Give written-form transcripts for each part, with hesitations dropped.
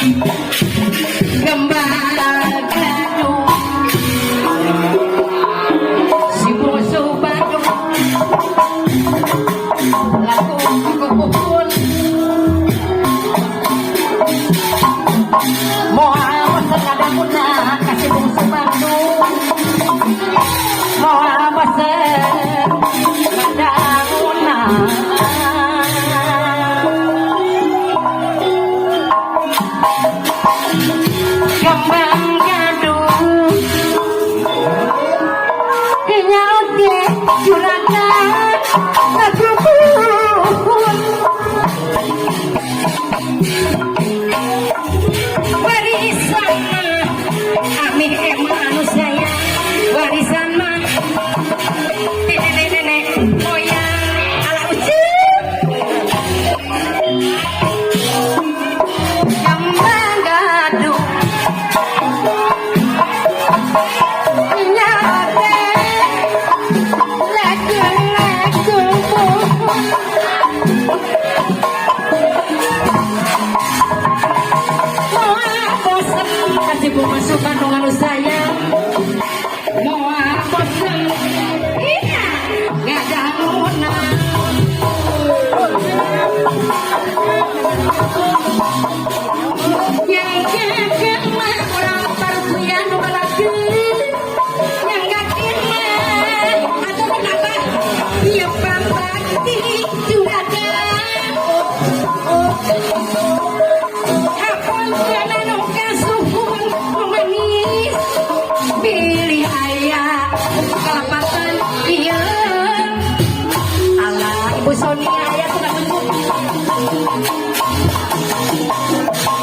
Kembang gadung si bungsu Bandung laku kukuhun moal bosen ngadanguna ka si bungsu Bandung moal bosen ngadanguna. Kembang gadung nyaoge juragan ngaguhun warisan mah amih emang anu sayang warisan mah ti nenek-nenek moyang ala ucuk. Kembang gadung nyaoge lagu-lagu moal bosen kasih bungsu Bandung anu sayang moal bosen iya ngadanguna. Yang gagah mah urang parupuyan nu balakeun yang gagah mah atuh kenapa ieu pambakti juragan hapunten anu kasuhun nu manis pilih aya kalepatan ieu alah Ibu Sonia aya tuh nunggu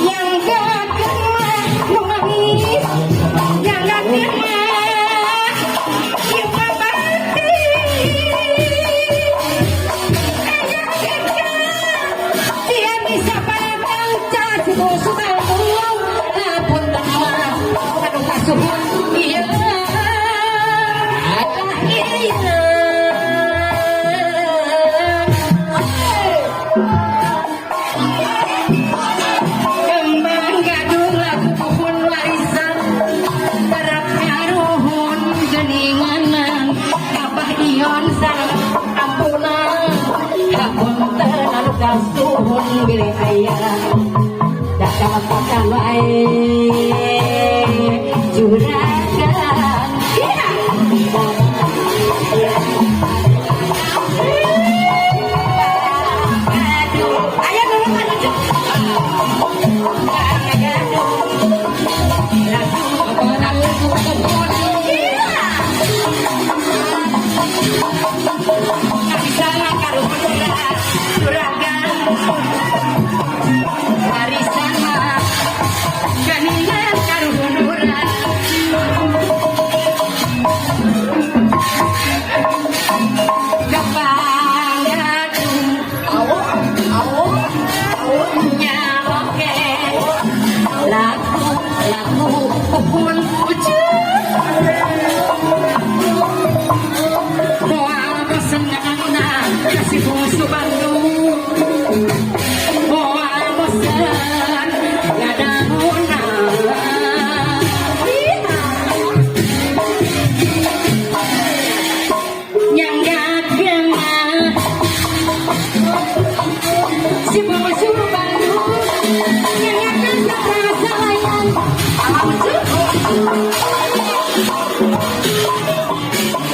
yang gagah mah nu manis yang gagah mah ieu pambakti aya gagah dia bisa panca si bungsu Bandung hapunten mah anu kasuhun ieu alah ieu. Kembang gadung lagu puhun warisan terap karuhun geninganan Abah Ion sareng ampunan hapunten anu kasuhun bilih aya dakan wae juragan. Iya. Aduh, ayo dulu kan lucu. Lagu puhun iya. Bisa karuhun juragan warisan mah geningan karuhunuran kembang gadung nyaoke laku laku puhun ucuk moal bosen ngadanguna kasih bungsu Bandung moal bosen ngadanguna. Yang gagah mah si bungsu Bandung yang gagah rasa layang ala ucuk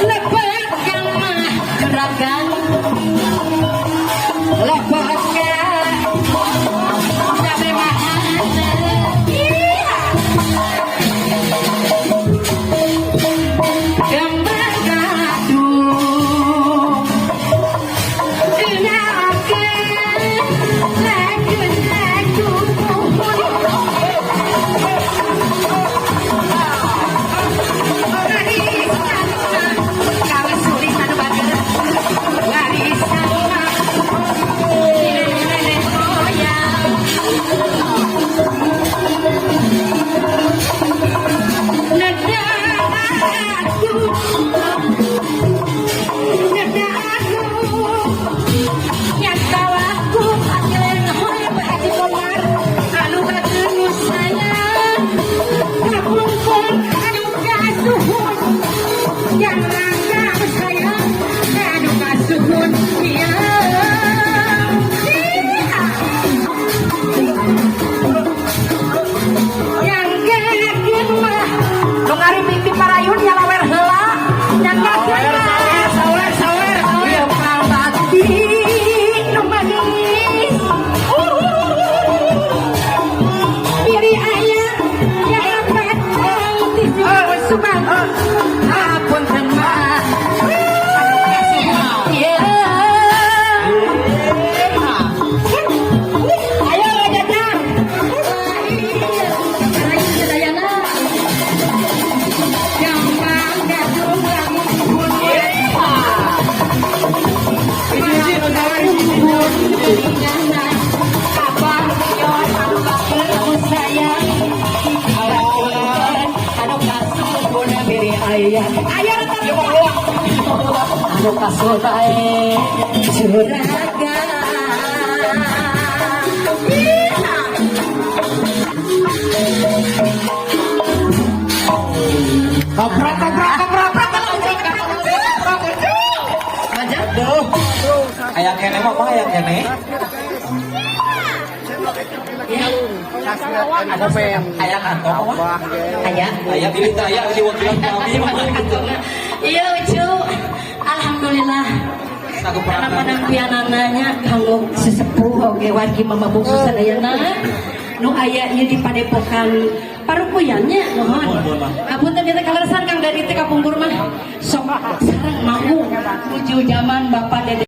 lepakan mah juragan lepakan cabe mahana iya. Kembang gadung nyaoke lagu Kaso-kaso bae juragan. Iya. Kabrak, kabrak, kabrak, kabrak, kabrak, kabrak, kabrak. Aduh. Aya keneh mah apa aya keneh? Aya kantong mah. Aya. Aya pilih teh aya diwakilan kami mah gitu. Iya, Ucu. Alhamdulillah. Saku Karena perangkat. Penampilanananya kanggo sesepuh oge wargi mama bungsu sadayana nu aya ieu di padepokan Parupuyan nya, nuhun. Nuhun, nuhun. Hapunten ieu teh kaleresan Kang Dadi teh kapungkur mah sok sareng manggung nuju zaman Bapak Dede.